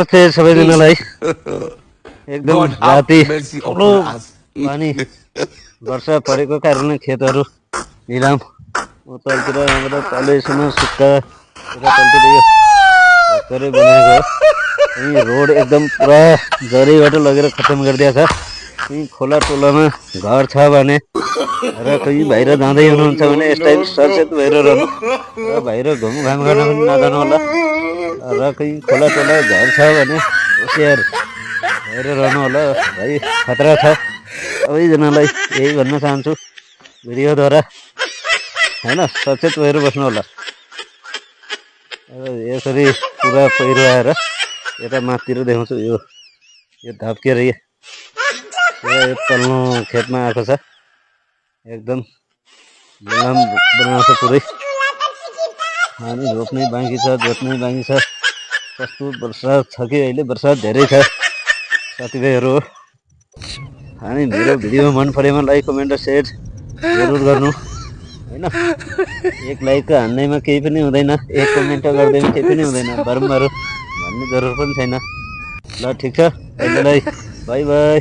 नमस्ते सबैजनालाई एकदम राति ठुलो पानी वर्षा परेको कारणले खेतहरू निलाम उतातिर यहाँबाट तलैसम्म सुक्खा यतातलतिर यो भर्खरै बनाएको हो। यहीँ रोड एकदम पुरा जरीबाट लगेर खत्तम गरिदिएको छ। यहीँ खोला टोलामा घर छ भने र कहीँ बाहिर जाँदै हुनुहुन्छ भने यस टाइम सचेत भएर रहनु र बाहिर घुमघाम गर्न पनि नजानु होला र कहीँ खोला टोला घर छ भने होसियार भएर रहनु होला भाइ, खतरा छ। सबैजनालाई यही भन्न चाहन्छु भिडियोद्वारा, होइन, सचेत भएर बस्नु होला। यसरी पुरा पहिरो आएर यता माथितिर देखाउँछु, यो धाप्केर यो तल्लो खेतमा आएको छ। एकदम निलाम बनाएको छ पुरै, अनि रोप्नै बाँकी छ, जोत्नै बाँकी छ। कस्तो बर्सात छ कि अहिले, बर्सात धेरै छ साथीभाइहरू। अनि मेरो भिडियो मन परेमा लाइक कमेन्ट र सेयर जरुर गर्नु, होइन। एक लाइक हान्दैमा केही पनि हुँदैन, एक कमेन्ट गर्दैमा केही पनि हुँदैन, बारम्बार भन्ने जरुर पनि छैन। ल ठिक छ, अहिलेलाई बाई बाई।